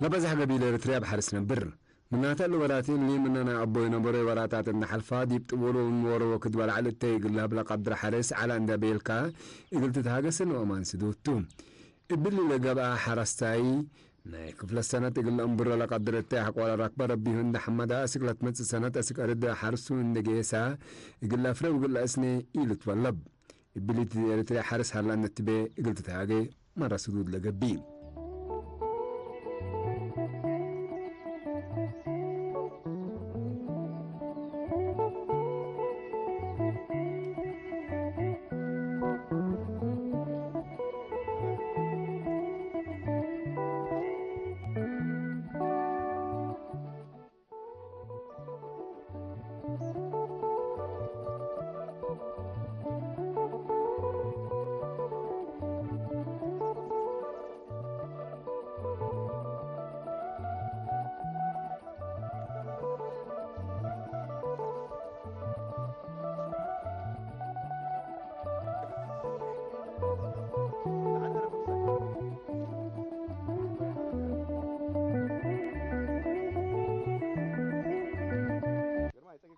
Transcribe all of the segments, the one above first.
ለበዛሕ ገቢል ኤርትርያ ኣብ ሓርስ ነብር። ምናተ ለወራቲን ሊምና ናይ ኣቦይ ነበረ ወራታት እንዳሓልፋ ዲብ ጥወሎ ወረወ ክድባ ላዕሊ እተይ ግላ ብላ ቀድር ሓርስ ዓላ እንዳ ቤልካ እግል ትትሃገስን ወማን ስዱቱ። እብል ለገብኣ ሓራስታይ ናይ ክፍለ ሰነት እግል ኣንብሮ ለቀድር እተይ ሓቆላ ራክባ ረቢሁ እንዳ ሓመዳ እስክ ለትመጽእ ሰነት እስክ ኣርድ ሓርሱ እንደ ጌሳ እግል ኣፍረ እግል ኣስኔ ኢሉ ትወለብ። እብሊት ኤርትርያ ሓርስ ሃላ ነትቤ እግል ትትሃገ ማራ ስዱድ ለገቢ።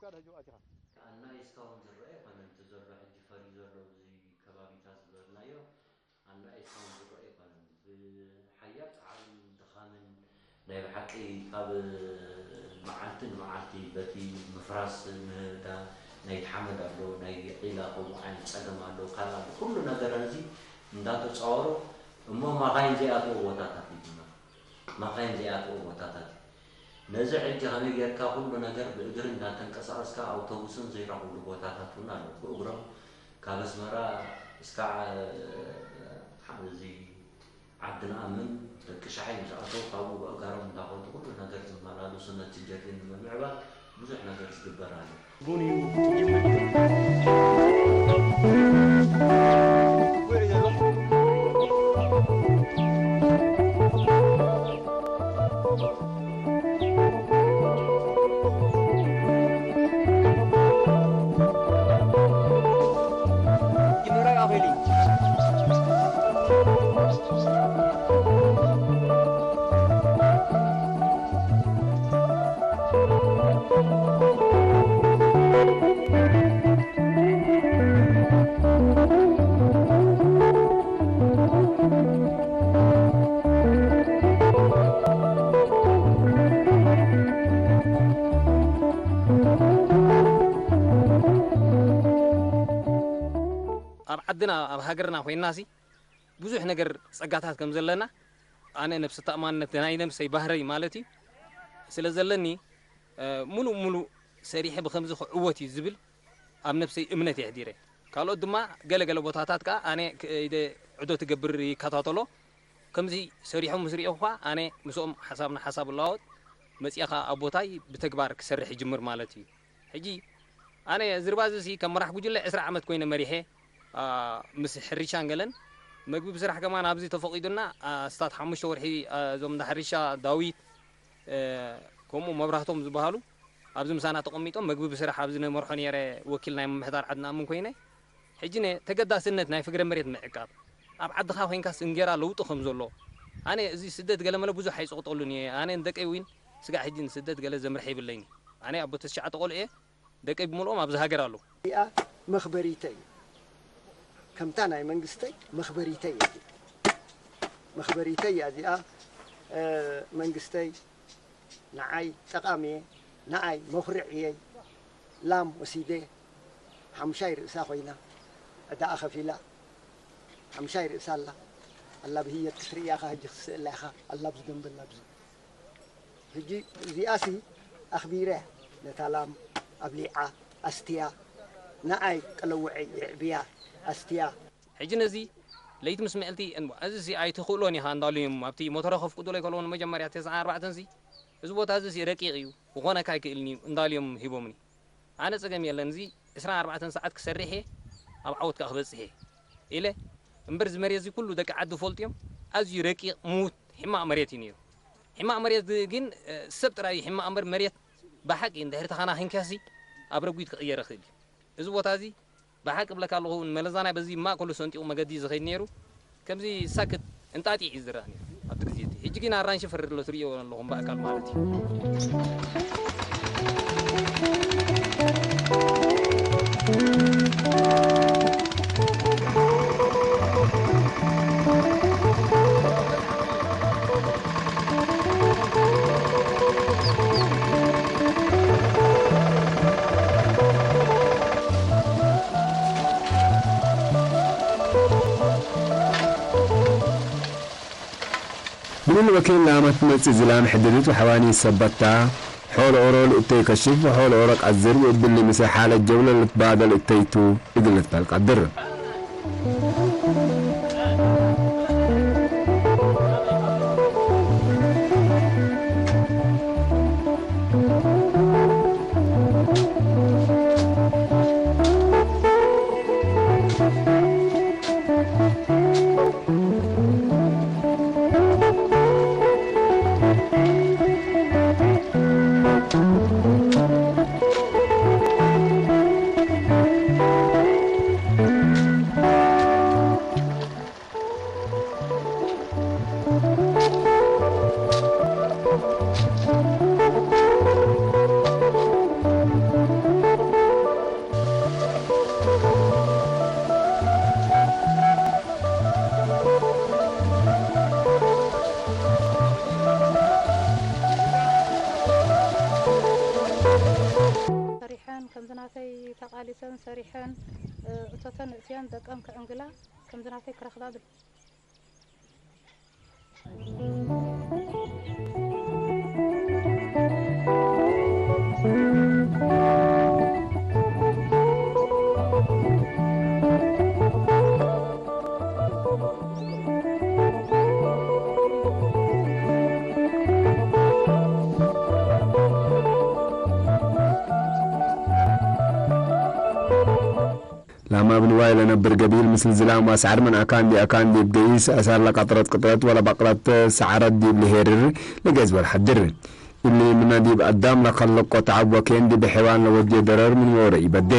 ኣናይ እስካሁን ዝረአ ኣይኮነን። እቲ ዘሎ ሕጂ ፈርዩ ዘሎ እዚ ከባቢታት ዝበልናዮ ኣናይ እስካሁን ዝረአ ኣይኮነን። ብሓያል ጻዕርን ድኻምን ናይ ብሓቂ ካብ መዓልቲ ንመዓልቲ በቲ ምፍራስ ምህዳ ናይ ሓመድ ኣሎ፣ ናይ ዒላ ከምኡ ዓይነት ጸገም ኣሎ፣ ካልእ ኣሎ። ኩሉ ነገር እዚ እንዳተጻወሮ እሞ ማኻይን ዘይኣትዎ ቦታታት እዩ ድማ። ማኻይን ዘይኣትዎ ቦታታት እዩ። ነዚ ሕጂ ከመይ ጌርካ ኩሉ ነገር ብእግሪ እንዳተንቀሳቐስካ ኣውቶቡስን ዘይረኽብሉ ቦታታት እውን ኣሎ። ብእግሮም ካብ ኣስመራ እስካዕ፣ እ፣ እዚ ዓዲ ንኣምን ደቂ ሻሓይ ምስ ኣተው ካብኡ ብኣእጋሮም እንዳኸዱ ኩሉ ነገር ዝመላለሱ ነቲ ጀርዲን ንምምዕባል ብዙሕ ነገር ዝግበር ኣሎ። ቡን እዩ ዝጅምር። ጉዕ ዘሎ። ጅምራይ ኣኼል እዩ። ኣብ ዓድና፣ ኣብ ሃገርና ኮይንናሲ ብዙሕ ነገር ጸጋታት ከም ዘለና፣ ኣነ ነብሰ ተኣማንነት ናይ ነብሰይ ባህረይ ማለት እዩ ስለ ዘለኒ፣ እ፣ ሙሉእ ሙሉእ ሰሪሐ ብኸምዚ ክዕወት እዩ ዝብል ኣብ ነብሰይ እምነት የሕዲረ። ካልኦት ድማ ገለ ገለ ቦታታት ከኣ ኣነ ከይደ ዕዶ ትገብር ይከታተሎ። ከምዚ ሰሪሖም ምስ ሪኦ እኳ ኣነ ምስኦም ሓሳብ ንሓሳብ እለዋወጥ፣ መጺኣ ከኣ ኣብ ቦታይ ብተግባር ክሰርሕ ይጅምር ማለት እዩ። ሕጂ ኣነ ዝርባ እዚ ሲ ከም መራሕ ጉጅለ ዕስራ ዓመት ኮይነ መሪሐ፣ ኣ፣ ምስ ሕርሻን ገለን መግቢ ብስራሕ ከማን ኣብዚ ተፈቒዱና፣ ኣ፣ ስታት ሓሙሽተ ወርሒ፣ ኣ፣ እዞም እንዳ ሕርሻ ዳዊት፣ እ፣ ከምኡ መብራህቶም ዝበሃሉ ኣብዚ ምሳና ተቐሚጦም መግቢ ብስራሕ ኣብዚ ነመርሖ ነይረ ወኪል ናይ ምምሕዳር ዓድና እምን ኮይነ። ሕጂ ነ ተገዳስነት ናይ ፍግረ መሬት ምዕቃብ፣ ኣብ ዓድኻ ኮይንካስ እንጌራ ለውጢ ከም ዘሎ፣ ኣነ እዚ ስደት ገለመለ ብዙሕ ኣይጽቕጠሉን እየ። ኣነ ንደቀይ እውን ስጋዕ ሕጂ ንስደት ገለ ዘምርሐ የብለይን። ኣነ ኣቦ ተስሽዓተ ቆልዑ እየ። ደቀይ ብምልኦም ኣብዚ ሃገር ኣለዉ። እዚኣ መኽበሪተይ እዩ። ከምታ ናይ መንግስተይ መኽበሪተይ እያ እዚኣ። መኽበሪተይ እያ እዚኣ። እ፣ መንግስተይ ንዓይ ጠቓሚ እየ። ንዓይ መኹርዕ እየ። ላም ወሲደ ሓሙሻይ ርእሳ ኮይና ዕዳኣ ከፊላ ሓሙሻይ ርእሳ ኣላ። ኣላ ብህየት ክትርእያ ኢኻ ሕጂ ክትስእላ ኢኻ። ኣላ ኣብዚ ደንበላ ኣብዚ። ሕጂ እዚኣሲ ኣኽቢረ ነታ ላም ኣብሊዓ ኣስትያ፣ ንዓይ ቀለውዐይ የዕብያ ኣስትያ። ሕጂ ነዚ ለይቲ ምስ ምዕልቲ እንቧ፣ እዚሲ ኣይትኽእሎን ኢኻ እንዳሉ እዮም ኣብቲ ሞተረ ከፍቅዱለይ ከለዉ ንመጀመርያ ተስዓን ኣርባዕተን ሲ፣ እዚ ቦታ እዚሲ ረቂቕ እዩ፣ ክኾነካ ኣይክእልን እዩ እንዳሉ እዮም ሂቦምኒ። ኣነ ጸገም የለን፣ እዚ ዕስራን ኣርባዕተን ሰዓት ክሰርሕ እየ፣ ኣብ ዓወት ከኣ ክበጽሕ እየ ኢለ፣ እምበር እዚ መሬት እዚ ኩሉ ደቂ ዓዲ ፈልጡ እዮም። ኣዝዩ ረቂቕ፣ ምዉት፣ ሕማቕ መሬት እዩ ነይሩ። ሕማቕ መሬት ግ-፣ ግን፣ እ፣ ሰብ ጥራይ እዩ ሕማቕ እምበር መሬት ብሓቂ እንድሕሪ ተኸናኺንካሲ ኣብ ረጒድ ክቕየር ይኽእል እዩ። እዚ ቦታ እዚ ብሓቂ እብለካ ኣለኹ፣ መለዛናይ በዚ ማእከሉ ሰንጢቑ መገዲ እዩ ዝኸይድ ነይሩ። ከምዚ ሳክት እንጣጢዕ እዩ ዝረኣ ነይሩ ኣብቲ ግዜ እቲ። ሕጂ ግን ኣራንሺ ፈርድ ኣሎ፣ ትርእይዎ ኣለኹም ብኣካል ማለት እዩ። ብልል ወኬን ላመት መጽእ ዝላም ሕድድት ወሐዋኒ ሰበታ፣ ሖል ኦሮ ልእተይ ከሽፍ ወሖል ኦሮ ቀዝር ወብሊ ምሰ ሓለ ጀውለ ልትባደል እተይቱ እግል ልትበል ቀድር። ሰሪሐን፣ ከምዚ ናተይ ተቓሊሰን ሰሪሐን፣ እ፣ እቶተን እትየን ደቀን ከዕንግላ፣ ከምዚ ናተይ ክረኽባ ብል። ላማ ብንዋይ ለነብር ገቢል ምስል ዝላም ዋስዓር ምን ኣካን ዲ ኣካን ዲብ ገይስ ኣሳር ለቀጥረት ቅጥረት ወለበቅለት ሰዓረት ዲብ ልሄርር ልገዝ ወልሐድር። እሊ ምነ ዲብ ኣዳም ለከልቆ ተዓብ ወኬን ዲብ ሐይዋን ለወድየ ደረር ምን ወረ ኢበዴ።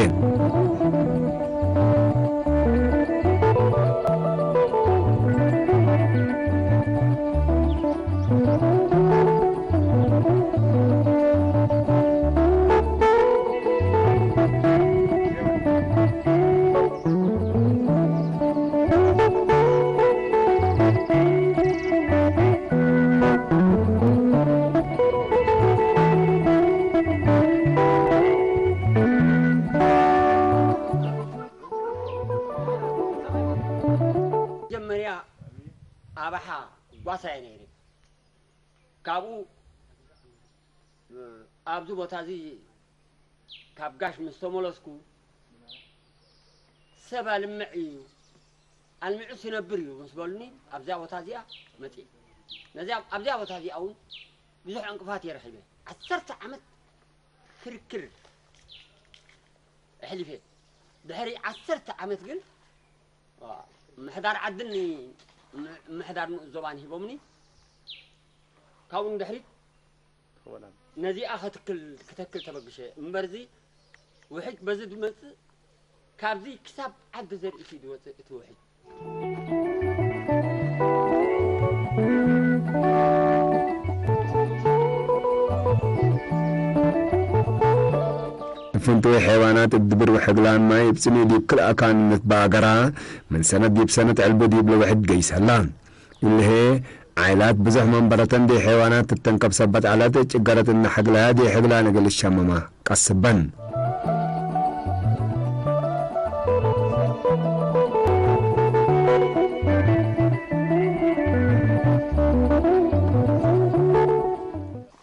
መጀመርያ ኣባሓ ጓሳ እየ ነይረ። ካብኡ ኣብዚ ቦታ እዚ ካብ ጋሽ ምስ ተመለስኩ፣ ሰብ ኣልምዕ እዩ፣ ኣልሚዑ ሲነብር እዩ ምስ በሉኒ፣ ኣብዛ ቦታ እዚኣ መፅየ። ነዚኣ፣ ኣብዚኣ ቦታ እዚኣ እውን ብዙሕ ዕንቅፋት እየ ረኺበ። ዓሰርተ ዓመት ክርክር ኣሕሊፈ። ድሕሪ ዓሰርተ ዓመት ግን፣ ዋ፣ ምሕዳር ዓድን ም-፣ ምሕዳር ንኡስ ዞባን ሂቦምኒ። ካብኡ ንድሕሪት ትኽወላን። ነዚኣ ኸትክል፣ ክተክል ተበግሸ። እምበርዚ ውሕጅ በዚ ዝመጽእ፣ ካብዚ ክሳብ ዓዲ ዘርእሲ ዝወጽእ እቲ ውሕጅ። እፍንትዊ ሐይዋናት እብ ድብር ወሐግላን ማይ እብ ጽምእ ዲብ ክልኣ ካን ንትባገራ፣ ምን ሰነት ዲብ ሰነት ዕልቡ ዲብ ለውሕድ ገይሰላ። እልሄ፣ ዓይላት ብዙሕ መንበረተን ዲ ሐይዋናት ትተንከብ ሰበት ዐለት፣ ጭገረት እነ ሐግላያ ዲ ሐግላን እግል ሸመማ ቀስበን።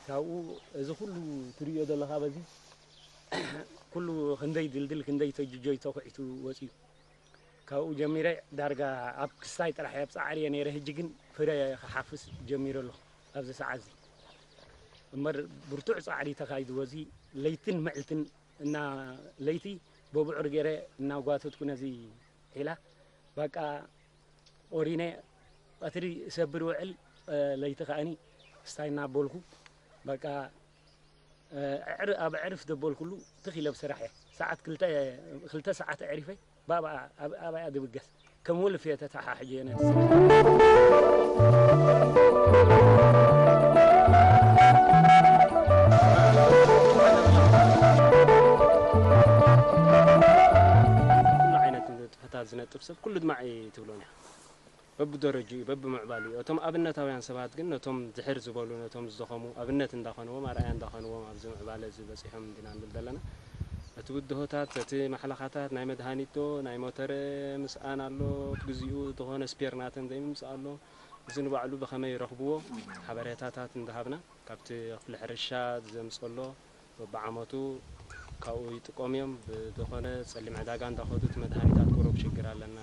ካብኡ እዚ ኩሉ ትርእዮ ዘለኻ በዚ ኩሉ ክንደይ ድልድል ክንደይ ተጅጆይ ተኹዒቱ ወፂኡ። ካብኡ ጀሚረ ዳርጋ ኣብ ክስታይ ጥራሕ እየ ኣብ ፃዕሪ እየ ነይረ። ሕጂ ግን ፍረ ክሓፍስ ጀሚሩ ኣለኹ ኣብዚ ሰዓት እዚ። እምበር ብርቱዕ ፃዕሪ ተኻይድዎ እዚ ለይትን ምዕልትን እና ለይቲ በብዑር ገይረ እናጓተትኩ ነዚ ሒላ በቃ ኦሪነ ቀትሪ ሰብር ውዕል፣ እ፣ ለይቲ ከኣኒ ስታይ እናበልኩ በቃ፣ እ፣ ኣዕር-፣ ኣብ ኣዕርፍ ዘበልኩሉ ትኽ ኢለ ብስራሕ እየ። ሰዓት ክልተ፣ ክልተ ሰዓት ኣዕሪፈ ብኣባ-፣ ኣብ-፣ ኣብኣ ድብገስ። ከም ውልፍ እየ ተተሓሕየ ነቲ ስራሕ። ኩሉ ዓይነት ንጥፈታት ዝነጥፍ ሰብ ኩሉ ድማ እዩ ትብሎን እያ። በብደረጅኡ እዩ፣ በብምዕባሉ እዩ። እቶም ኣብነታውያን ሰባት ግን ነቶም ድሕር ዝበሉ፣ ነቶም ዝደኸሙ ኣብነት እንዳኾንዎም፣ ኣርኣያ እንዳኾንዎም ኣብዚ ምዕባለ እዚ በጺሖም እንዲና ንብል ዘለና። እቲ ብድሆታት፣ እቲ ማሕለኻታት፣ ናይ መድሃኒት ዶ፣ ናይ ሞተረ ምስኣን ኣሎ፣ ግዚኡ ዝኾነ ስፔር ናተን ዘይምምጻእ ኣሎ። እዚ ንባዕሉ ብኸመይ ይረኽብዎ? ሓበሬታታት እንዳሃብና፣ ካብቲ ክፍሊ ሕርሻ ዘምጽኦ ኣሎ፣ በብዓመቱ ካብኡ ይጥቀሙ እዮም። ብዝኾነ ጸሊም ዕዳጋ እንዳኸዱ እቲ መድሃኒታት ቁሩብ ሽግር ኣለና፣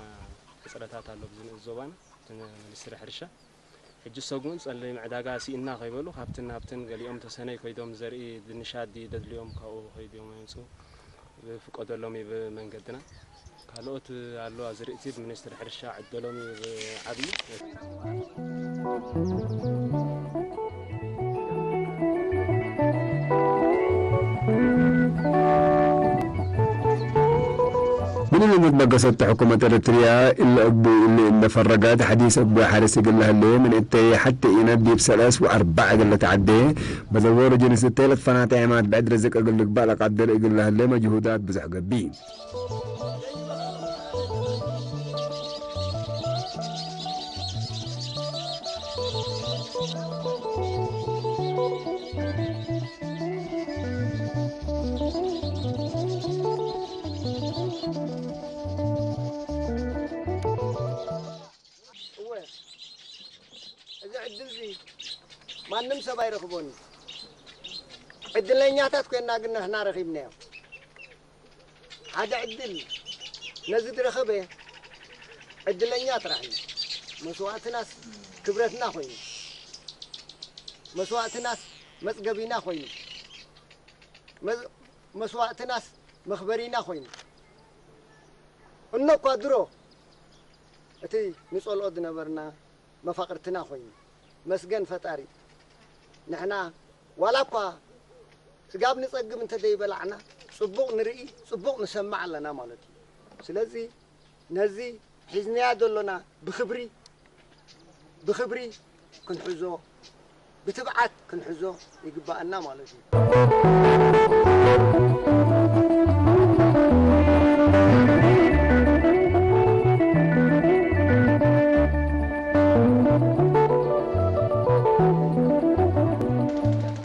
ሕጽረታት ኣሎ ኣብዚ ንኡስ ዞባና፣ እቲ ሚኒስትሪ ሕርሻ። ሕጂ እሶም እውን ጸሊም ዕዳጋ ስኢንና ከይበሉ፣ ካብትን ናብትን ገሊኦም ተሰነይ ከይዶም ዘርኢ ድንሽ ኣዲ ደድልዮም ካብኡ ከይዶም የምጽኡ። ብፍቀደሎም እዩ ብመንገድና። ካልኦት ኣሎ ኣዝርእቲ ብሚኒስትሪ ሕርሻ ዕደሎም እዩ ብዓብዩ። ብልምምድ በገሰት ሕኩመት ኤርትርያ እለ እቡ እለ እንደ ፈረጋት ሐዲስ እቡ ሐረስ እግል ለህሌ ምን እተይ ሐተ ኢነት ዲብ ሰለስ ወአርባዕ እግል ለተዓዴ በዘቦ ረጅንስ እተይ ለትፈናተ ዒማት ብዕድ ርዝቅ እግል ልግባእ ለቃድር እግል ለህሌ መጅሁዳት ብዙሕ ገቢ። እወ፣ እዚ ዕድል እዚ ማንም ሰብ ኣይረኽቦን እዩ። ዕድለኛታት ኮይና ግን ንሕና ረኺብናዮ። ሓደ ዕድል ነዚ ዝረኸበ ዕድለኛ ጥራሕ እዩ። መስዋእትናስ ክብረትና ኮይኑ፣ መስዋእትናስ መጽገቢና ኮይኑ፣ መዝ-፣ መስዋእትናስ መኽበሪና ኮይኑ፣ እኖ እኳ ድሮ እቲ ንጸልኦ ዝነበርና መፋቕርትና ኮይኑ፣ መስገን ፈጣሪ። ንሕና ዋላ እኳ ስጋብ ንጸግብ እንተ ዘይበላዕና፣ ጽቡቕ ንርኢ፣ ጽቡቕ ንሰምዕ ኣለና ማለት እዩ። ስለዚ ነዚ ሒዝናያ ዘሎና ብኽብሪ፣ ብኽብሪ ክንሕዞ፣ ብትብዓት ክንሕዞ ይግባኣና ማለት እዩ።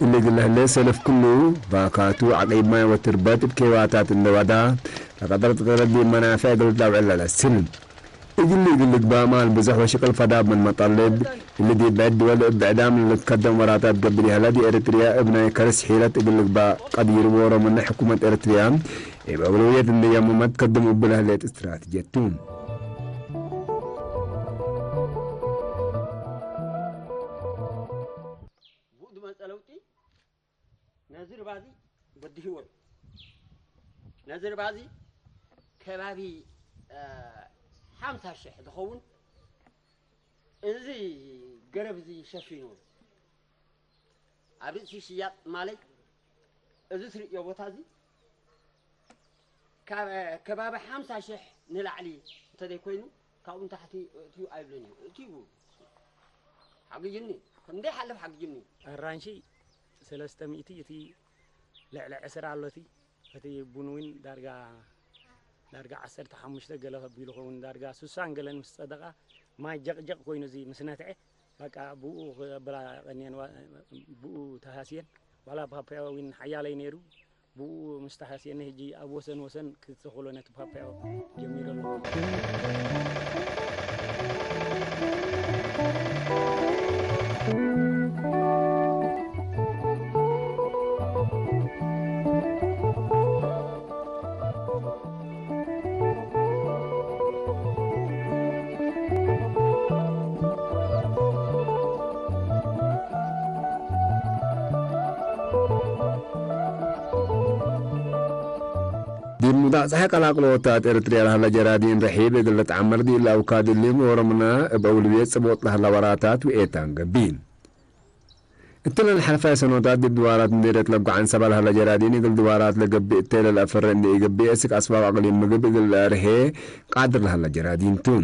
እሊ ግለህለ ሰለፍ ኩሉ ባካቱ ዓቂብ ማይ ወትርበት እብ ኬባታት እንደባዳ ለቀደረት ቅረዲ መናፍዕ ግልጣው ዕለለስል። እግል እግል ልግባእ ማል ብዞሕ ወሽቅል ፈዳብ ምን መጠልብ፣ እሊ ዲብ ብዕድ ድወል እብ ብዕዳም ልትከደም ወራታት ገብእ ይሀለ ዲብ ኤረትርያ እብ ናይ ከርስ ሒለት እግል ልግባእ ቀዲር ወሮ ምን ሕኩመት ኤረትርያ እብ አውለውየት እንደ የመመት ከድም እብል ህሌት እስትራትጀት ቱ። ብኡ ዝመጸ ለውጢ ነዚ ርባዚ በዲህዎ ኣሎ። ነዚ ርባዚ ከባቢ፣ እ፣ ሓምሳ ሽሕ ዝኸውን እዚ ገረብ እዚ ሸፊኑ ኣሎ። ኣብ ርእሲ ሽያጥ ማለይ እዚ ትርእዮ ቦታ እዚ ካብ ከባቢ ሓምሳ ሽሕ ንላዕሊ እንተዘይኮይኑ ካብኡ ንታሕቲ እትዩ ኣይብልን እዩ። እትዩ ሓግጅኒ፣ ከምደይሓልፍ ሓግጅኒ። ኣራንሺ ሰለስተ ሚእቲ፣ እቲ ልዕሊ ዕስራ ኣሎ። እቲ፣ እቲ ቡን እውን ዳርጋ፣ ዳርጋ ዓሰርተ ሓሙሽተ ገለ ከቢሉ ኸውን፣ ዳርጋ ሱሳን ገለን ምስ ጸደቓ ማይ ጀቕጀቕ ኮይኑ እዚ ምስ ነትዐ፣ በቃ ብኡ ክበላ ቀንየን፣ ዋ-፣ ብኡ ተሃስየን። ዋላ ፓፓያ እውን ሓያለይ ነይሩ፣ ብኡ ምስ ተሃስየኒ፣ ሕጂ ኣብ ወሰን ወሰን ክትተኽሎ ነቲ ፓፓዮ ጀሚረ ኣለኹ። ዲብ ሙዳቕ ጸሓይ ቀላቅሎ ወታት ኤርትርያ ለሀላ ጀራዲን ረሒብ እግል ለትዓመር ዲላውካ ድልም ኦሮምና እብ አውልብየት ጽቦጥ ለሀላ ወራታት ውኤታን ገቢን። እትለ ለሐልፋ ሰኖታት ድድዋራት እንዴ ለትለጓ ዐንሰባ ለሀላ ጀራዲን እግል ድዋራት ለገብእ እተለ ለአፈረ እንዴ ኢገብእ እስክ አስባብ አቅሊም ምግብ እግል ለአርሄ ቃድር ለሀላ ጀራዲን ቱ።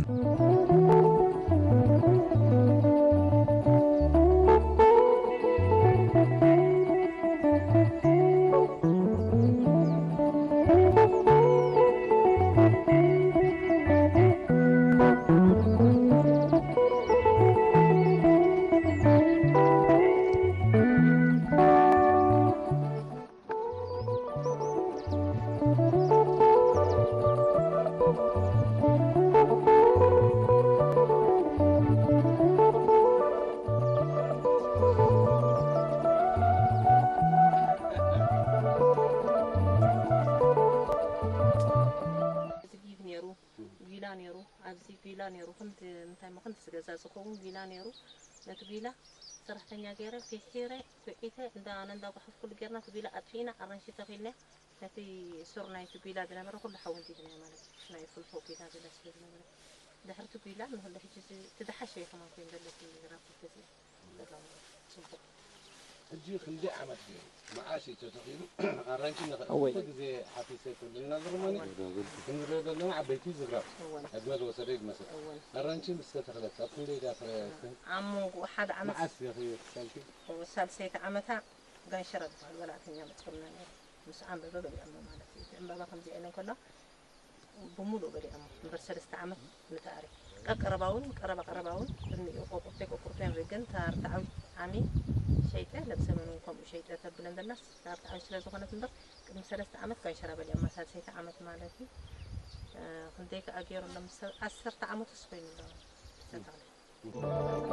እዚ ጊግ ነይሩ፣ ጒላ ነይሩ፣ ኣብዚ ጒላ ነይሩ። ክንዲ እንታይ ሞ ክንዲ ገዛ ዝኸውን ጒላ ነይሩ። ነቲ ጒላ ሰራሕተኛ ገይረ፣ ፊሒረ፣ ጒዒተ፣ እንዳ ኣነ እንዳ ጓሓፍኩሉ ጌርና፣ እቲ ጒላ ኣጥፊእና፣ ኣራንሺ ተኺልና፣ ነቲ ሱር ናይቲ ጒላ ዝነበረ ኩሉ ሓዊ እንዲድናዮ ማለት እዩ። ናይ ፍልፎ ጒላ ገለ ስለ ዝነበረ። ድሕርቲ ጒላ ንኹሉ ሕጂ እዚ እቲ ዝሓሸ እዩ ከማን ኮይኑ ዘሎ እቲ ዝራብ ተዝያ። ጽቡቕ። ሕጂ ክንደይ ዓመት ገይሩ? መዓስ እዩ ተተኺሉ? ኣራንሺ ንኸ-፣ እወይ። ክልተ ግዜ ሓፊሰ ክብልና ዝርመኒ። ክንሪኦ ዘለና ዓበይቲ ዝግራብ። እወን። ዕድመ ዝወሰደ ይመስል። እወን። ኣራንሺ ምስ ተተኽለት ኣብ ክንደይ ድኣ ፍረ? ኣብ መንጎ ሓደ ዓመት መዓስ እዩ ክሳልኪ? ሳልሰይቲ ዓመታ ጋንሸራ ዝበሃል በላዕተኛ መፂኡልና ነይሩ። ምስ ዓንበበ በሊዖሞ ማለት እዩ። እቲ ዕምባባ ከምዚ ኢለን ከሎ ብምሉእ በሊዖሞ። እምበር ሰለስተ ዓመት ንተኣሪ። ቀረባ እውን፣ ቀረባ ቀረባ እውን ቅድሚኡ ቆቁርተይ ቆቁርተይ ንርኢ፣ ግን እታ ርትዓዊት ዓሚ ሸይጠ፣ ለብሰ መን እውን ከምኡ ሸይጠ ተብለን ዘላስ እታ ርትዓዊት ስለ ዝኾነት እምበር ቅድሚ ሰለስተ ዓመት ጋንሸራ በሊዖማ፣ ሳልሰይቲ ዓመት ማለት እዩ። እ፣ ክንደይ ከኣ ገይሩ ኣሎ ምስ ሰብ፣ ዓሰርተ ዓመት ውስ ኮይኑ ኣሎ ዝተተኽለ።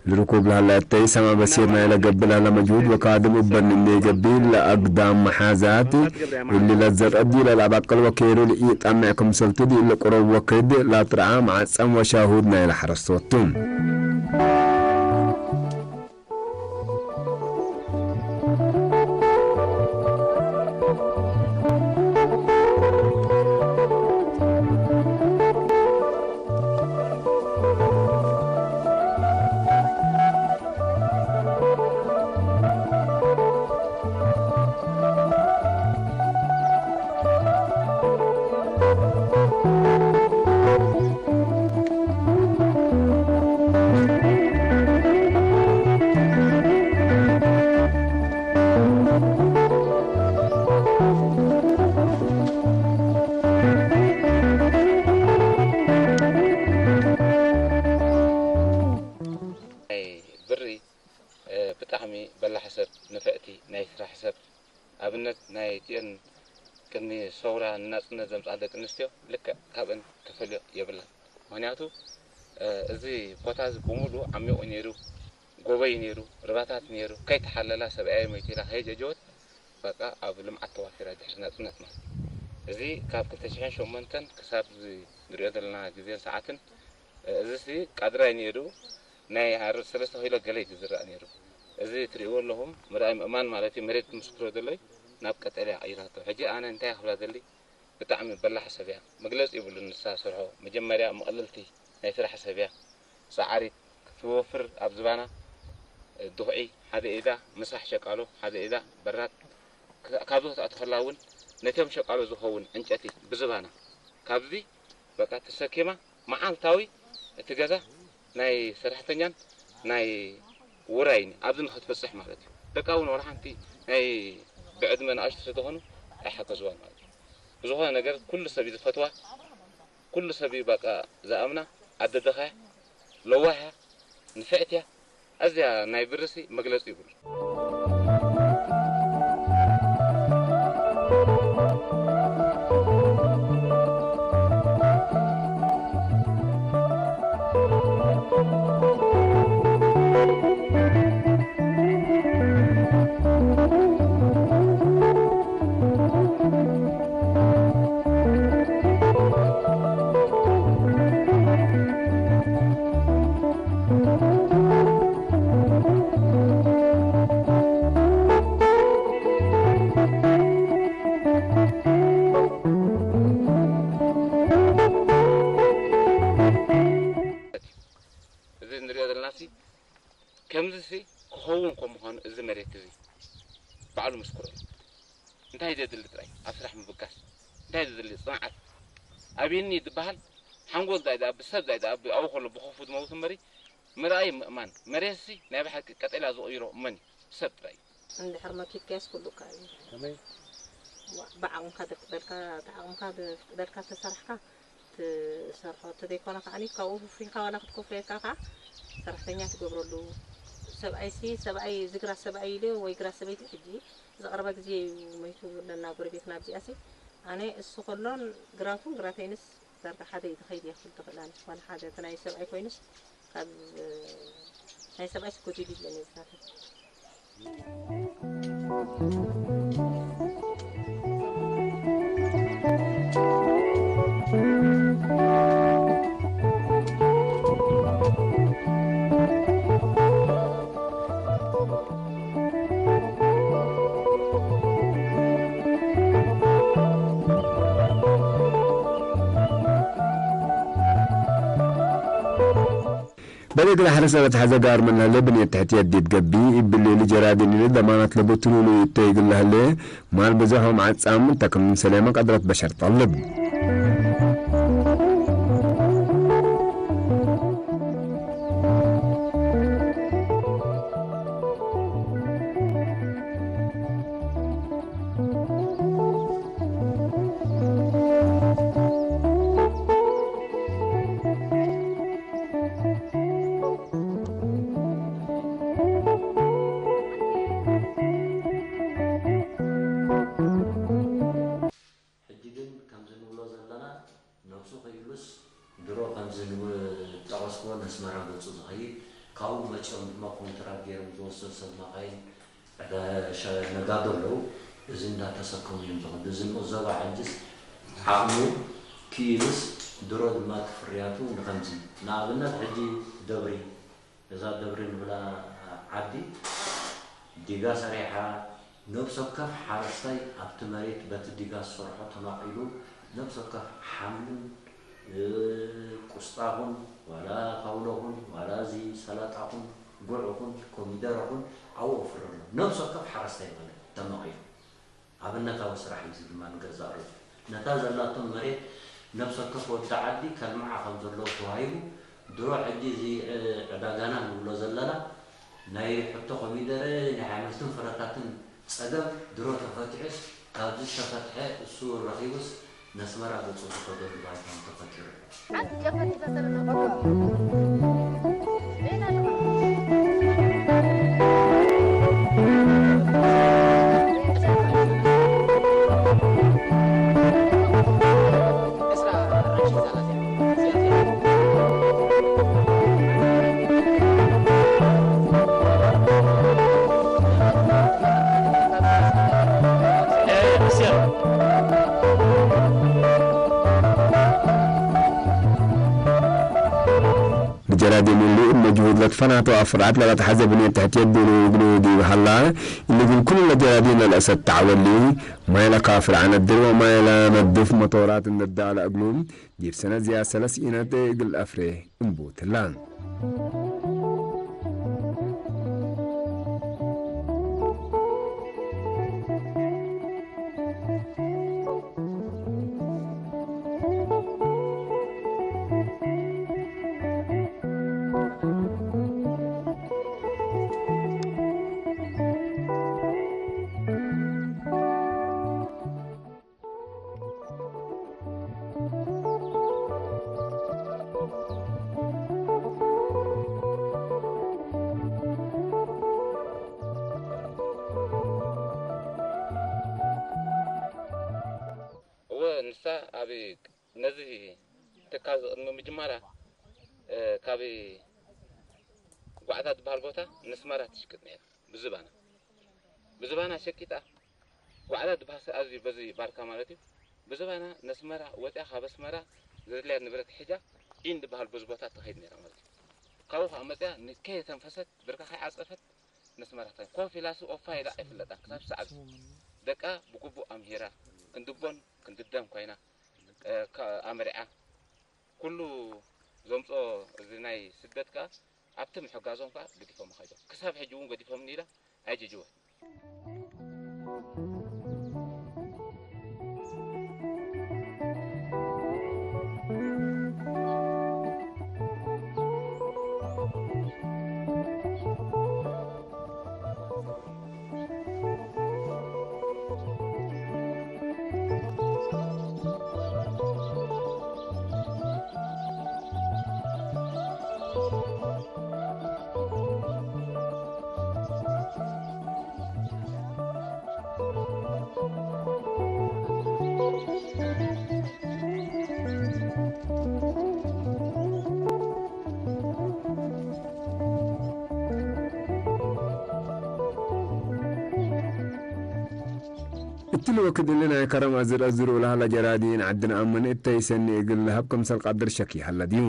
ልርኩብ ለሀላ እተይ ሰማ በሲር ናይ ለገብእ ለሀላ መጅሁድ ወካድም እበን እንዴ ገብእ ለአግዳም መሓዛት እሊ ለዘርአ ዲ ለለአባቅል ወኬሩ ለኢጣምዕ ክምሰልቱ ዲ ለቁረብ ወክድ ላትረዓ መዓጸም ወሻሁድ ናይ ለሐረስቶቱ። ናይ ብሪ፣ እ፣ ብጣዕሚ በላሒ ሰብ፣ ንፍዕቲ ናይ ስራሕ ሰብ፣ ኣብነት ናይ እቲአን ቅድሚ ሰውራ ንናጽነት ዘምጽኣ ደቂ ኣንስትዮ ልክዕ ካብአን ተፈልዮ የብላን። ምኽንያቱ፣ እ፣ እዚ ቦታ እዚ ብምሉኡ ዓሚቑ ነይሩ፣ ጎቦ እዩ ነይሩ፣ ርባታት ነይሩ፣ ከይተሓለላ ሰብኣየይ ሞይቱ ኢላ ከይጀጀወት በቃ ኣብ ልምዓት ተዋፊራ ድሕሪ ናጽነት ማለት እዩ። እዚ ካብ ክልተ ሽሕን ሸሞንተን ክሳብ እዚ ንሪኦ ዘለና ግዜን ሰዓትን፣ እ፣ እዚ ሲ ቃድራይ ነይሩ፣ ናይ ኣር-፣ ሰለስተ ኪሎ ገለ እዩ ዝዝራእ ነይሩ። እዚ ትሪእዎ ኣለኹም፣ ምርኣይ ምእማን ማለት እዩ፣ መሬት ትምስክሮ ዘሎ እዩ፣ ናብ ቀጠልያ ቀይራቶ። ሕጂ ኣነ እንታይ ክብላ ደሊ፣ ብጣዕሚ በላሕ ሰብ እያ፣ መግለጺ የብሉን ንሳ ሰርሖ። መጀመርያ መቐለልቲ ናይ ስራሕ ሰብ እያ፣ ጸዓሪት፣ ክትወፍር ኣብ ዝባና፣ እ፣ ድኹዒ ሓደ ኢዳ፣ ምሳሕ ሸቃሎ ሓደ ኢዳ፣ በራድ፣ ክ-፣ ካብዚ ከተእቱ ከላ እውን ነቶም ሸቃሎ ዝኸውን ዕንጨቲ ብዝባና ካብዚ በቃ ተሰኪማ መዓልታዊ እቲ ገዛ ናይ ሰራሕተኛን ናይ ውራይን ኣብዚ ንኽትበጽሕ ማለት እዩ። ደቃ እውን ዋላ ሓንቲ ናይ ብዕድመ ንኣሽቱ ስለዝኾኑ ኣይሓገዝዋን ማለት እዩ። ብዝኾነ ነገር ኩሉ ሰብ እዩ ዝፈትዋ፣ ኩሉ ሰብ እዩ በቃ ዝኣምና። ኣደ ድኻ እያ፣ ለዋህ እያ፣ ንፍዕቲ እያ። ኣዝያ ናይ ብርሲ መግለጺ ይብሉ። እንታይ ዘድሊ ጥራይ ኣብ ስራሕ ምብጋስ እንታይ ዘድሊ ጽንዓት ኣብኒ ዝበሃል ሓንጎል ዳይ ዳ ብሰብ ዳይ ዳ ኣብኡ ከሎ ብኸፉ ዝመውት እምበሪ ምርኣይ ምእማን መሬትሲ ናይ ብሓቂ ቀጠልያ ዝቕይሮ መን እዩ ሰብ ጥራይ እዩ። እንድሕር መኪትካዮስ ኩሉ ይከኣል እዩ። ከመይ? ዋ- ብዓቕምካ ዘፍቅደልካ እቲ ዓቕምካ ዘፍቅደልካ ተሰራሕካ ትሰርሖ እንተዘይኮነ ከዓኒ ካብኡ ፍፍሪኻ ዋላ ክትከፍለካ ከዓ ሰራሕተኛ ትገብረሉ። ሰብኣይሲ ሰብኣይ እዚ ግራት ሰብኣይ ኢሉ ወይ ግራት ሰበይቲ ሕጂ ዝቐረበ ግዜ እዩ መይቱ ኣለና ጎረቤትና ኣብዚኣሲ ኣነ እሱ ከሎን ግራቱን ግራተይንስ ዳርጋ ሓደ እዩ ዝኸይድ እያ ክትብል ትኽእል ኣነ ዝኾነ ሓደ እቲ ናይ ሰብኣይ ኮይኑስ ካብ ናይ ሰብኣይስ ጎዲሉ ይብለኒ ዝናተይ በደግራ ሕርሰ በትሓ ዘጋር መናለ ብንየት ትሕት የዲድ ገቢ ይብል ልጀራ ድንል ደማናት ለቦትኑሉ ይተይግላህለ ማል በዘሖም ዓጻም ተክም ሰሌማ ቀድረት በሸር ጠልብ። ሕጂ ግን ከምዚ ንብሎ ዘለና ነብሱ ክኢሉስ ድሮ ከምዚ ዝጠቐስክዎ ነስመራ ገጹ ዝኸይድ ካብኡ መጺኦም ድማ ኮንትራት ገይሮም ዝወስዱ ሰብ ማኻይን ነጋዶ ኣለዉ። እዚ እንዳተሰከሙ እዮም ዝኸዱ። እዚ ንቕዘባ ሕጅስ ዓቕሙ ክኢሉስ ድሮ ድማ እቲ ፍርያቱ ንኸምዚ ንኣብነት ሕጂ ደብሪ እዛ ደብሪ ንብላ ዓዲ ዲጋ ሰሪሓ ነብሲ ወከፍ ሓረስታይ ኣብቲ መሬት በቲ ዲጋ ዝሰርሖ ተማቒሉ ነብሲ ወከፍ ሓምልን ቁስጣኹን ዋላ ካውሎኹን ዋላ እዚ ሰላጣኹን ጉዕኹን ኮሚደረኹን ኣብኡ ኣፍሪ ኣሎ። ነብሲ ወከፍ ሓረስታይ ማለት ተማቒሉ ኣብነታዊ ስራሕ እዩ እዚ ድማ ንገዛእ ርእሱ ነታ ዘላቶ መሬት ነብሲ ወከፍ ወዲ ዓዲ ከልምዓ ከም ዘለዎ ተዋሂቡ ድሮ ሕጂ እዚ ዕዳጋና ንብሎ ዘለና ናይ ሕቶ ኮሚደረ ናይ ኣሕምልትን ፍረታትን ጸገም ድሮ ተፈቲሑስ ካብዚ ዝተፈትሐ እሱ ረኺቡስ ነስመራ ገጹ ዝኸደሉ ባይታ ተፈጢሩ ኣሎ። ሓንቲ ጨፈት ይፈሰልና። ብጀራዲን እሉ እብ መጅሁድ ለትፈናተው አፍራድ ለበትሐዘ ብኔት ተሕትየት ዲሉ እግሉ ዲብ ሀላ፣ እሊ ግን ኩሉ ለጀራዲን ለልአሰት ተዐወሊ፣ ማይ ለካፍል ዐነድር ወማይ ለነድፍ መቶራት እንዳ ለእግሉ፣ ዲብ ሰነት ዝያድ ሰለስ ኢነት እግል አፍሬ እንቡትላ። እወ፣ ንሳ ኣብ ነዚ ትካል ቅድሚ ምጅማራ፣ እ፣ ካብ ጓዕታ ዝበሃል ቦታ ነስመራ ትሽቅጥ ነይራ። ብዝባና፣ ብዝባና ሸቂጣ፣ ጓዕታ ዝበሃል ኣብዚ በዚ ባርካ ማለት እዩ። ብዝባና ነስመራ ወፂኣ፣ ካብ ኣስመራ ዘድልያ ንብረት ሒዛ ዒን ዝበሃል በዚ ቦታ ትኸይድ ነይራ ማለት እዩ። ካብኡ ከዓ መፂኣ፣ ን-፣ ከየተንፈሰት፣ ብርካ ከይዓፀፈት፣ ነስመራ ትኸይድ። ኮፍ ኢላሲ ኦፋ ኢላ ኣይፍለጣን ክሳብ ሰዓት። ደቃ ብግቡእ ኣምሂራ፣ ክንዲ ቦን ክንዲ ደም ኮይና፣ እ፣ ከ-፣ ኣምሪዓ። ኩሉ ዘምፅኦ እዚ ናይ ስደት ከዓ ኣብቲ ምሕጋዞም ከዓ ገዲፎም ከይዶም። ክሳብ ሕጂ እውን ገዲፎምኒ ኢላ ኣይጅጅወን። ትልወ ክድሊ ናይ ከረም ኣዝር ኣዝር ኡላሃላ ጀራዲን ዓድን ኣመን እተይ ሰኒ እግል ለሀብ ከም ሰልቃ ድርሸክ ይሃላ ድዩ?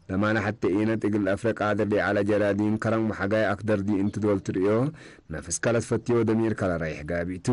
ለማና ሐተ ኢነት እግል ኣፍረቃ ድርዲ ዓላ ጀራዲን ከረም ወሐጋይ ኣክደር ዲ እንት ዶል ትርእዮ፣ ነፍስ ካለት ፈትዮ ደሚር ካላ ራይሕ ጋቢቱ።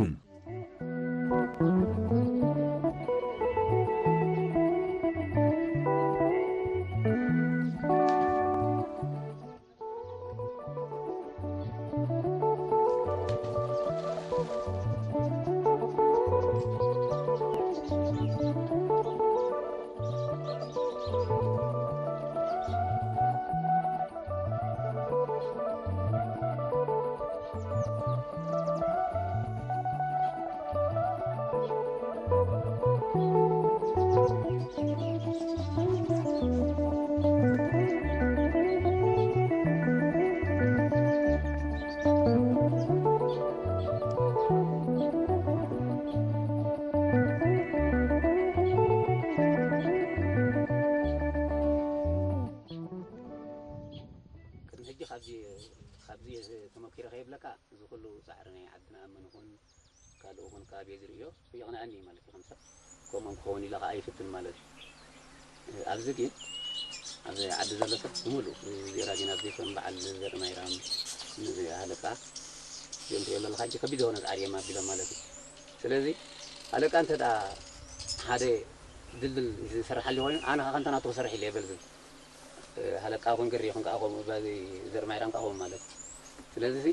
ቅድሚ ሕጂ ካብዚ፣ ካብዚ ተመኪረ ከይብለካ፣ እዚ ኩሉ ጻዕሪ ናይ ዓድና ኣመን ይኹን ካልእ ይኹን ካብ እየ ዝርእዮ፣ የቕንኣኒ እዩ ማለት እዩ። ከም ሰብ ከምኦም ክኸውን ኢለ ከኣ ይፍትን ማለት እዩ። ኣብዚ ግን፣ ኣብዚ ዓዲ ዘሎ ሰብ ብምሉእ፣ እዚ ራዲን ኣብዚ ከም በዓል ዘርኢ ማይራም፣ እዚ ሃለቃ፣ እዚኦም ትሪኦ ዘለኻ ሕጂ ከቢድ ዝኾነ ጻዕሪ እዮም ኣቢሎም ማለት እዩ። ስለዚ ሃለቃ እንተ ደኣ ሓደ ድልድል ዝሰርሓሉ ኮይኑ፣ ኣነ ከኣ ከምታ ናቱ ክሰርሕ ኢለ እየ በል ዝብል። ሃለቃ ኮንግሪ ይኹን ከኣ ከምኡ፣ በዚ ዘርኢ ማይራም ከኣ ከምኡ ማለት እዩ። ስለዚ እዚ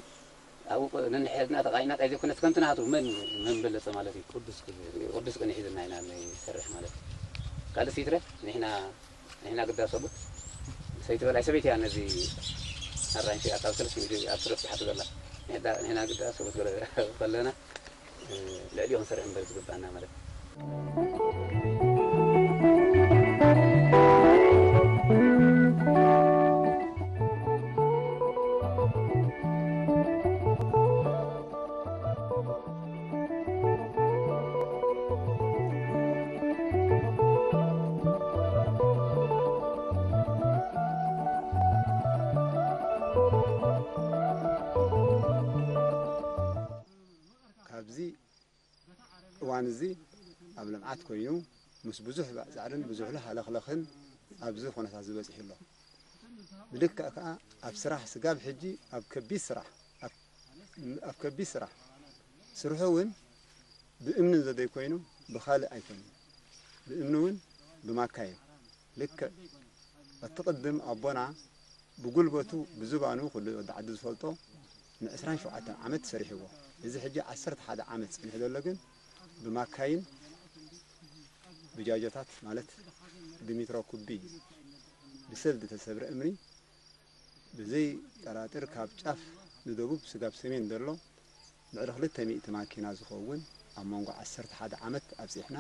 ኣብኡ ቅ-፣ ነንሕድና ተቓይና ጣይ ዘይኮነስ ከምቲ ናቱ መን፣ መን በለጸ ማለት እዩ። ቅዱስ ቅኔ። ቅዱስ ቅኔ ሒዝና ኢና ንሰርሕ ማለት እዩ። ካልእ ሲትረ ንሕና፣ ንሕና ግዳ ሰቡት ሰይቲ በላይ ሰበይቲ እያ ነዚ ኣራንሺ ኣካብ ሰለስተ ሚእቲ ኣብ ስረ ጽሓፍ ዘላ። ንሕዳ-፣ ንሕና ግዳ ሰቡት ገለ ከለና ልዕሊኡ ክንሰርሕ እምበር ዝግባኣና ማለት እዩ። ካብዚ እዋን እዚ ኣብ ልምዓት ኮይኑ፣ ምስ ብዙሕ ባእ ጻዕርን ብዙሕ ሃለኽለኽን ኣብዚ ኩነታት እዚ በጺሑ ኣሎ። ብልክዕ ከኣ ኣብ ስራሕ ስጋብ ሕጂ ኣብ ከቢድ ስራሕ፣ ኣብ፣ ኣብ ከቢድ ስራሕ፣ ስርሑ እውን ብእምኒ እንተዘይኮይኑ ብኻልእ ኣይኮነን። ብእምኒ እውን ብማካይን። ልክዕ እቲ ቅድም ኣቦና ብጉልበቱ ብዝባኑ ኩሉ ወዲ ዓዲ ዝፈልጦ ንዕስራን ሸውዓተን ዓመት ሰሪሕዎ። እዚ ሕጂ ዓሰርተ ሓደ ዓመት ጸኒሑ ዘሎ ግን ብማካይን ብጃጆታት ማለት ብሚትሮ ኩቢ ብሰብ ዝተሰብረ እምኒ ብዘይ ጠራጥር ካብ ጫፍ ንደቡብ ስጋብ ሰሜን ዘሎ ልዕሊ ክልተ ሚእቲ ማኪና ዝኸውን ኣብ መንጎ ዓሰርተ ሓደ ዓመት ኣብጺሕና፣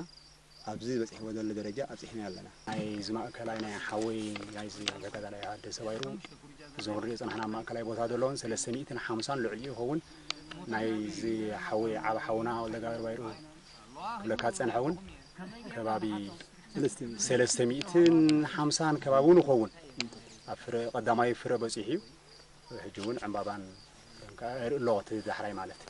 ኣብዚ በጺሕዎ ዘሎ ደረጃ ኣብጺሕና ኣለና። ናይ እዚ ማእከላይ ናይ ሓወይ ናይዚ ተጋዳላይ ኣደ ሰባይሩ እዞም ንሪኦ ዝጸናሕና ኣብ ማእከላይ ቦታ ዘለውን ሰለስተ ሚእትን ሓምሳን ልዕሊኡ ይኸውን። ናይዚ ሓወይ ዓቢ ሓውና ወልደጋብር ባይሩ ክብለካ ዝጸንሐ እውን ከባቢ ሰለስተ ሚእትን ሓምሳን ከባቢ እውን ይኸውን። ኣብ ፍረ፣ ቀዳማይ ፍረ በጺሑ እዩ። ሕጂ እውን ዕምባባን ከኣ የርኢ ኣሎ፣ እቲ ዳሕራይ ማለት።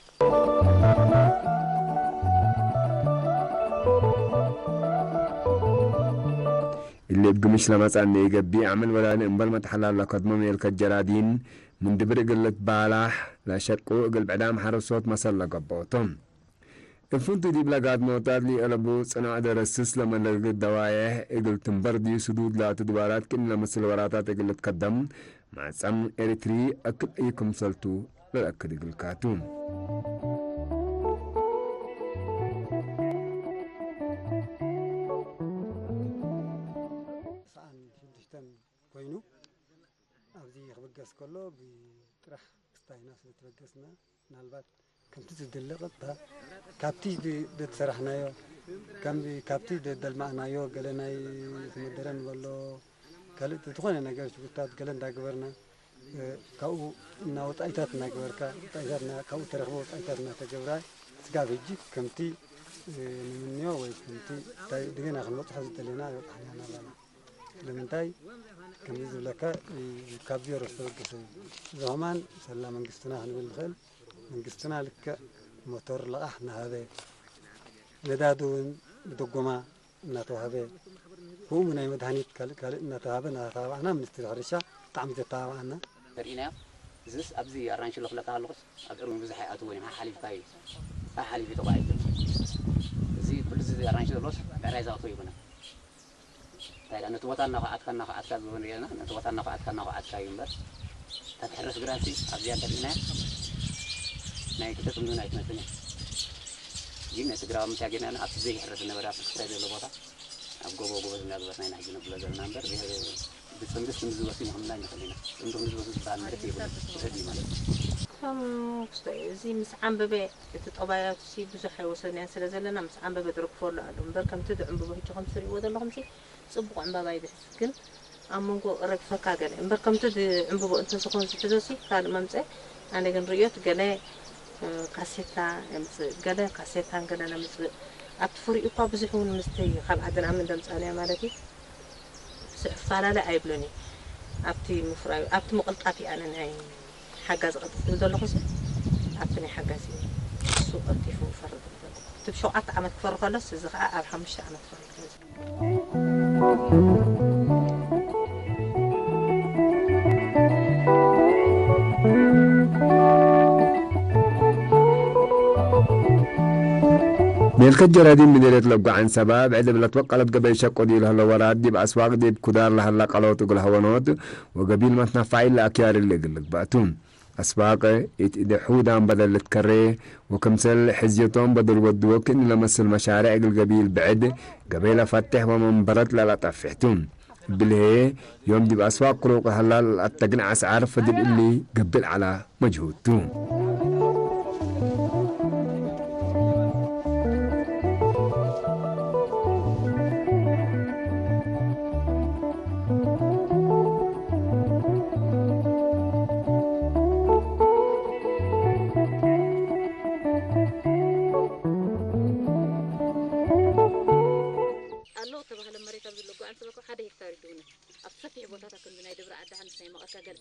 እሊ እብ ግምሽ ለመጻኒ እገብእ፣ አመል ወላኒ እምበል መትሐላላ ከድሞ ሜል ከጀራዲን፣ ምን ድብር እግል ልትባላሕ፣ ለሸቁ እግል ብዕዳም ሐረሶት መሰል ለገብኦቶም። እፍንቱ ዲብ ለጋድሞታት ሊአለቡ ጽናዕ ደረስስ ለመለግድ ደዋየሕ እግል ትንበር ዲዩ ስዱድ ላቱ ድባራት ክእኒ ለመስል ወራታት እግል ልትከደም ማዕጸም ኤሪትሪ እክል እዩ ክምሰልቱ ለለክድ እግልካቱ። ሰዓን ሽዱሽተን ኮይኑ ኣብዚ ክብገስ ከሎ ብጥራሕ ክስታይና ስለ ትበገስና ምናልባት ከምቲ ዝድለ ቀጥታ ካብቲ ድ-፣ ደተሰራሕናዮ፣ ከም፣ ካብቲ ደደልማዕናዮ ገለ ናይ መደረ ንበሎ ካልእ ዝኾነ ነገር ሽጉርታት ገለ እንዳገበርና፣ እ፣ ካብኡ እና ወጻኢታት እናገበርካ፣ ወጻኢታት እና-፣ ካብኡ ተረኽቦ ወጻኢታት እናተገብራ ስጋብ ሕጂ ከምቲ፣ እ፣ ንምንዮ ወይ ከምቲ እንታይ ድገና ክንበጽሖ ዝደለና ኣይበጽሕናን ኣለና። ስለምንታይ ከምዚ ዝብለካ፣ እ፣ ካብ ዜሮ ዝተበገሰ እዩ። እዚ ከማን ሰላ መንግስትና ክንብል ንኽእል። መንግስትና ልክዕ ሞቶር ለቓሕ እናሃበ፣ ነዳዲ እውን ብድጎማ እናተዋህበ፣ ከምኡ ናይ መድሃኒት ካልእ ካልእ እናተዋህበ እናተባባዕና፣ ሚኒስትሪ ሕርሻ ብጣዕሚ ዘተባብዓና። ተሪኢናዮ። እዚስ ኣብዚ ኣራንሺ ለኽለካ ኣለኹስ ኣብ ዕርሚ ብዙሕ ኣይኣትዎን እዮም። ሓሓሊፍካ እዩ። ሓሓሊፉ እዩ ተጓዒዙ። እዚ ኩሉ እዚ ኣራንሺ ዘሎስ ብዕራይ ዝኣትዎ ይኮነ። እንታይ ደኣ፣ ነቲ ቦታ እናኸኣትካ፣ እናኸኣትካ ዝብሎ ንሪኦ ኣለና። ነቲ ቦታ እናኸኣትካ፣ እናኸኣትካ እዩ እምበር፣ እታ ትሕረስ ግራትሲ ኣብዚኣ እንተሪእናያ፣ ናይ ክልተ ጽምዲ እውን ኣይትመጽእን እያ። ግን ነቲ ግራባ ምስያ ጌርና፣ ኣብቲ ዘይሕረስ ዝነበረ፣ ኣብቲ ክስታይ ዘሎ ቦታ፣ ኣብ ጎቦ፣ ጎቦ እናገበርና ኢና ሕጂ ነብሎ ዘለና እምበር፣ ብጽምዲ፣ ጽምዲ ዝወስድ ንኽንብል ኣይንኽእል ኢና። ጽምዲ ክንዲ ዝወስድ ዝበሃል መሬት የብሉን። ውሑድ እዩ ማለት እዩ። ከም ክስታይ፣ እዚ ምስ ዓንበበ፣ እቲ ጠባያቱሲ ብዙሕ ኣይወሰድናዮን ስለ ዘለና፣ ምስ ዓንበበ ትረግፈሉ ኣሎ እምበር፣ ከምቲ ዝዕንብቦ ሕጂ ከም ትሪእዎ ዘለኹምሲ፣ ጽቡቕ ዕምባባ ይብሕስ፣ ግን ኣብ መንጎ ረግፈካ ገለ እምበር፣ ከምቲ ዝዕንብቦ እንተዝኾን ዝሕዞሲ ካልእ መምጽኤ። ኣነ ግን ርእዮት ገለ፣ እ፣ ካሴታ የምጽእ፣ ገለ ካሴታን ገለ ነምጽእ። ኣብቲ ፍሪኡ እኳ ብዙሕ እውን ምስቲ ካብ ዓዲ ንኣምን ደምጻንያ ማለት እዩ። ብዙሕ ፈላለ ኣይብሉን እዩ። ኣብቲ ምፍራዩ፣ ኣብቲ ምቕልጣፍ እዩ ኣነ ናይ ሓጋዚ ቀልጢፍ ዝብል ዘለኹ፣ እሱ ኣብቲ ናይ ሓጋዚ እዩ። እሱ ቀልጢፉ ይፈርድ። እቲ ብሸውዓተ ዓመት ክፈሪ ከሎስ፣ እዚ ኸዓ ኣብ ሓሙሽተ ዓመት ክፈሪ ከሎ። ሜልከት ጀራዲን ምድሬት ለጓ ዓንሰባ ብዕድብ ለትወቀለት ገበይ ሸቆ ዲል ሀለ ወራድ ዲብ አስዋቅ ዲብ ኩዳር ለሀላ ቀሎት እግል ሀወኖት ወገቢል መትነፋዒ ለአክያሪ ለእግል ልግባእቱ። አስባቅ ኢት እደ ሑዳን በደል ልትከሬ ወክምሰል ሕዝየቶም በደል ወድወ ክእኒ ለመስል መሻርዕ እግል ገቢል ብዕድ ገበይ ለፈትሕ ወመንበረት ለለጠፍሕቱ። ብልሄ ዮም ዲብ አስዋቅ ክሩቅ ሀላል አተግን አስዓር ፈድል እሊ ገብእ ለዐላ መጅሁድ ቱ። ኣሎ እተባህለ መሬት ኣብዚ ለጓ ዓንሰባ እኮ ሓደ ሄክታር እዩ ድውነ። ኣብ ሰፊሕ ቦታታት ከምዚ ናይ ደብረ ዓዲ ሓንስ ናይ መቐርካ ገለ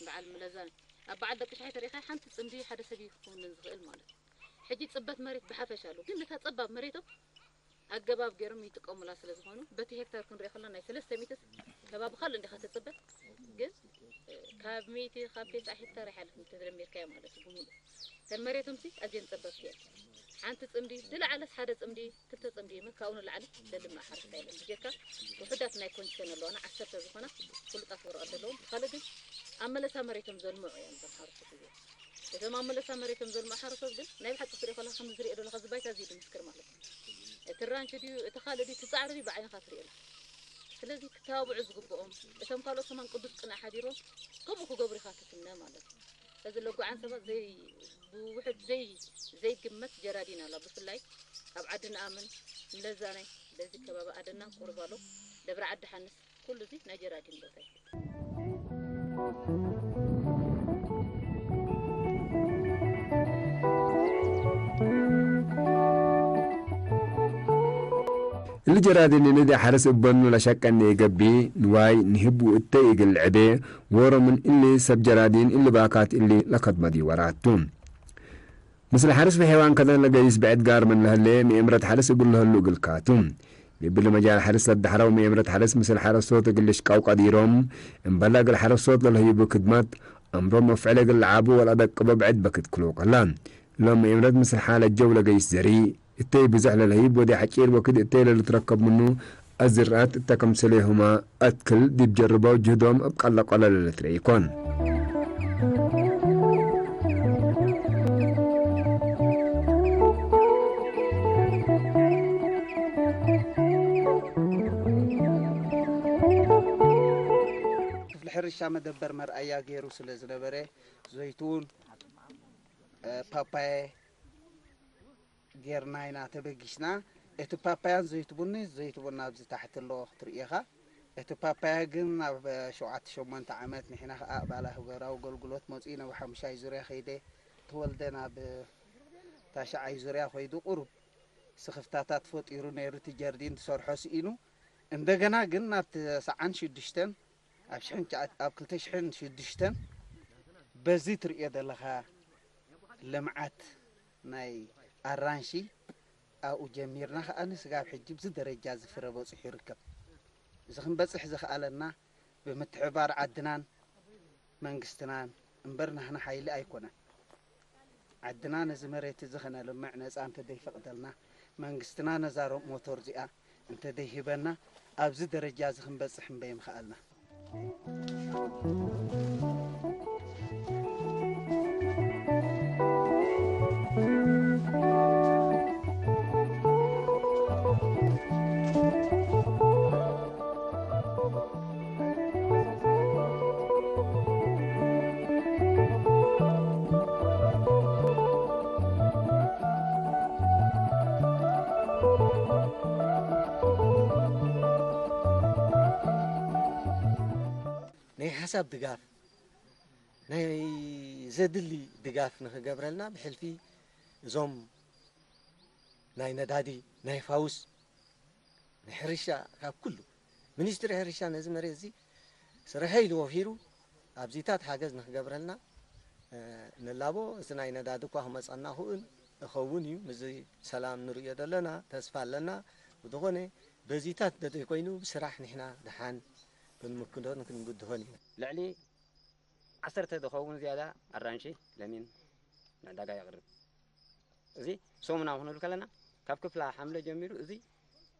በዓል ምለዛን ኣብ በዓል ደቂ ሻሒ ተሪእኻ ሓንቲ ጽምዲ ሓደ ሰብ እዩ ክውንን ዝኽእል ማለት እዩ። ሕጂ ጽበት መሬት ብሓፈሻ ኣሎ፣ ግን ነታ ጸባብ መሬቶም ኣገባብ ገይሮም ይጥቀሙላ ስለ ዝኾኑ፣ በቲ ሄክታር ክንሪኦ ከለና ናይ ሰለስተ ሚእቲ ከባቢ ካልእ እንዲኻ ትጽበ፣ ግን፣ እ፣ ካብ ሚእቲ ካብ ቴስዓ ሄክታር ኣይሓልፍን እንተደሚርካዮ ማለት እዩ ብምሉእ። እተን መሬቶምሲ ኣዝየን ጸበብቲ እየን። ሓንቲ ጽምዲ፣ ዝለዓለስ ሓደ ጽምዲ፣ ክልተ ጽምዲ፣ ምን ካብኡ ንላዕሊ ዘልምዕ ሓረስታይ የለን። ብጀካ ውሑዳት ናይ ኮንዲሽን ኣለዋና፣ ዓሰርተ ዝኾና ፍሉጣት ወረቐት ዘለዎም፣ ብኻልእ ግን ኣብ መለሳ መሬቶም ዘልምዑ እዮም እዞም ሓረስቶት እዚኦም። እዞም ኣብ መለሳ መሬቶም ዘልምዑ ሓረስቶት ግን ናይ ብሓቂ ክትሪኦ ከለኻ ከምዚ ዝሪኦ ዘለኻ እዚ ባይታ እዚ ድምስክር ማለት እዩ። እቲ ራንች ድዩ፣ እቲ ካልእ ድዩ፣ እቲ ጻዕሪ ድዩ ብዓይንኻ ትሪኦ ኣለኻ። ስለዚ ክተባብዑ ዝግብኦም፣ እቶም ካልኦት ከማን ቅዱስ ቅንዕ ሓዲሮም ከምኡ ክገብሩ ኢኻ ትትምነ ማለት እዩ። እዚ ለጉዓን ሰባት ዘይ-፣ ብውሑድ ዘይ-፣ ዘይግመት ጀራዲን ኣላ። ብፍላይ ኣብ ዓዲ ንኣምን፣ ምለዛናይ፣ በዚ ከባቢ ኣደና፣ ቁርባሎ፣ ደብረ ዓዲ ሓንስ፣ ኩሉ እዚ ናይ ጀራዲን ቦታ እዩ። እሊ ጀራዲን እሊ ደ ሓርስ እበኑ ለሸቀኒ እገቢ ንዋይ ንህቡ እተ እግል ዕቤ ወሮምን እሊ ሰብ ጀራዲን እሊ ባካት እሊ ለከድመዲ ወራቱ። ምስል ሓርስ ብሔዋን ከደን ለገይስ ብዕድ ጋር ምን ለህሌ ምእምረት ሓርስ እግል ለህሉ እግል ካቱ። ሊብሊ መጃል ሓርስ ለዳሕረው ምእምረት ሓርስ ምስል ሓረስቶት እግል ልሽቃው ቀዲሮም እምበላ እግል ሓረስቶት ለለህይቡ ክድመት እምሮም መፍዕለ እግል ለዓቡ ወለአደቅቦ ብዕድ በክት ክሎ ከላ። ሎም ምእምረት ምስል ሓለ ጀው ለገይስ ዘሪ እተይ ብዘሕ ለለህይብ ወዲ ሓጪር ወክድ እተይ ለልትረከብ ምኑ ኣዝርኣት እተ ከምሰሌሁማ ኣትክል ዲብ ጀርባው ጅህዶም እብ ቀለቀለ ለልትረኢ ይኮን። ክፍሊ ሕርሻ መደበር መርኣያ ገይሩ ስለ ዝነበረ ዘይቱን፣ እ፣ ፓፓየ፣ ጌርና ኢና ተበጊስና። እቲ ፓፓያን ዘይትቡኒ፣ ዘይትቡና ኣብዚ ታሕቲ ኣሎ ክትርኢ ኢኻ። እቲ ፓፓያ ግን ኣብ ሸውዓተ ሸሞንተ ዓመት ንሕና ኸኣ ኣባል ሃገራዊ ኣገልግሎት መጺኡ ናብ ሓሙሻይ ዙርያ ከይደ፣ ተወልደ ናብ ታሽዓይ ዙርያ ኸይዱ ቁሩብ ስኽፍታታት ፈጢሩ ነይሩ። እቲ ጀርዲን ትሰርሖ ስኢኑ። እንደገና ግን ናብ ተስዓን ሽዱሽተን ኣብ ሽሕን ትሽዓት-፣ ኣብ ክልተ ሽሕን ሽዱሽተን በዚ ትርእዮ ዘለኻ ልምዓት ናይ ኣራንሺ ኣብኡ ጀሚርና ከኣ ንስጋብ ሕጂ ኣብዚ ደረጃ እዚ ፍረ በጺሑ ይርከብ። እዚ ክንበጽሕ ዝኸኣለና ብምትሕብባር ዓድናን መንግስትናን እምበር ናህና ሓይሊ ኣይኮነን። ዓድና ነዚ መሬት እዚ ከነልምዕ ነጻ እንተደይፈቕደልና፣ መንግስትና ነዛ ሮ-፣ ሞቶር እዚኣ እንተደይሂበና፣ ኣብዚ ደረጃ እዚ ክንበጽሕ እምበይ ምኸኣልና። ናይ ሓሳብ ድጋፍ፣ ናይ ዘድሊ ድጋፍ ንኽገብረልና ብሕልፊ እዞም ናይ ነዳዲ፣ ናይ ፋውስ፣ ናይ ሕርሻ፣ ካብ ኩሉ ሚኒስትሪ ሕርሻ ነዚ መሬት እዚ ስርሐ ኢሉ ወፊሩ ኣብዚታት ሓገዝ ንኽገብረልና፣ እ፣ ንላቦ። እዚ ናይ ነዳዲ እኳ ክመጸና ክእን እኸውን እዩ። ምስዚ ሰላም ንርእዮ ዘለና ተስፋ ኣለና። ብዝኾነ በዚታት እንተዘይኮይኑ ብስራሕ ንሕና ደሓን ክንምክቶን ክንብድሆን እዩ። ልዕሊ ዓሰርተ ዝኸውን ዝያዳ ኣራንሺ፣ ለሚን ንዕዳጋ የቕርብ። እዚ ሰሙናዊ ክንብል ከለና፣ ካብ ክፍላ ሓምለ ጀሚሩ እዚ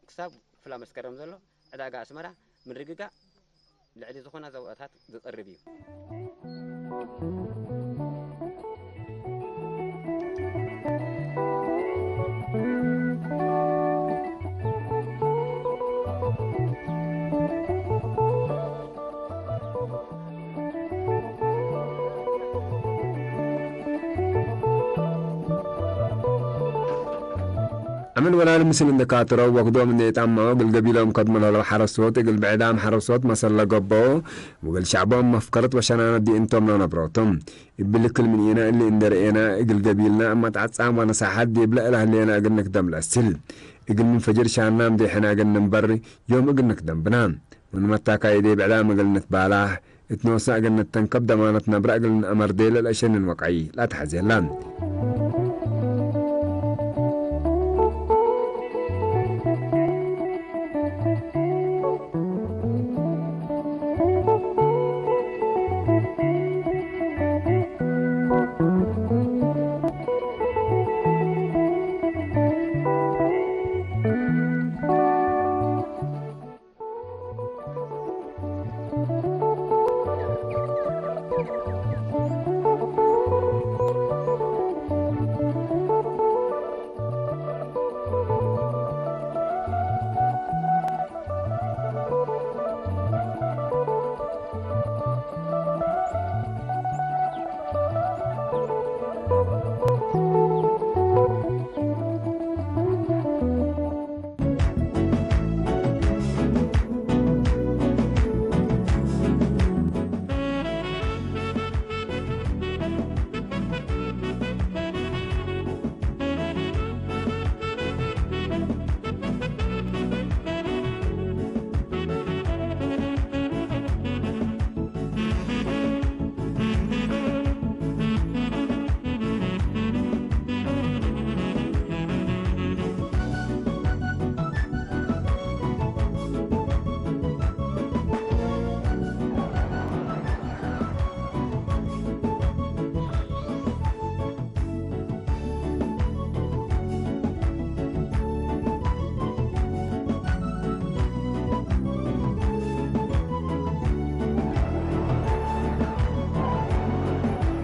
ክሳብ ክፍላ መስከረም ዘሎ ዕዳጋ ኣስመራ ምርግጋእ ልዕሊ ዝኾነ ዘውእታት ዝቕርብ እዩ። ኣመል ወላሊ ምስል እንደካትረው ወክዶም እንደ የጣማው እግል ገቢሎም ከድመ ለለው ሓረስቶት እግል ብዕዳም ሓረስቶት መሰለ ገቦ ወግል ሻዕቦም መፍከረት ወሸናነ ዲእንቶም ለነብሮቶም እብል ክል ምን ኢና እሊ እንደ ርኤና እግል ገቢልና እማት ዓጻም ዋነሳሓት ዲብለ እላህሌና እግል ንክደም ለስል እግል ምን ፈጅር ሻና ምዴሕና እግል ንንበር ዮም እግል ንክደም ብና ወንመታካ ኢዴ ብዕዳም እግል ንትባላህ እትንወሳ እግል ንተንከብ ደማነት ነብረ እግል ንአመር ዴለ ለእሸንን ወቃይ ላተሐዜላን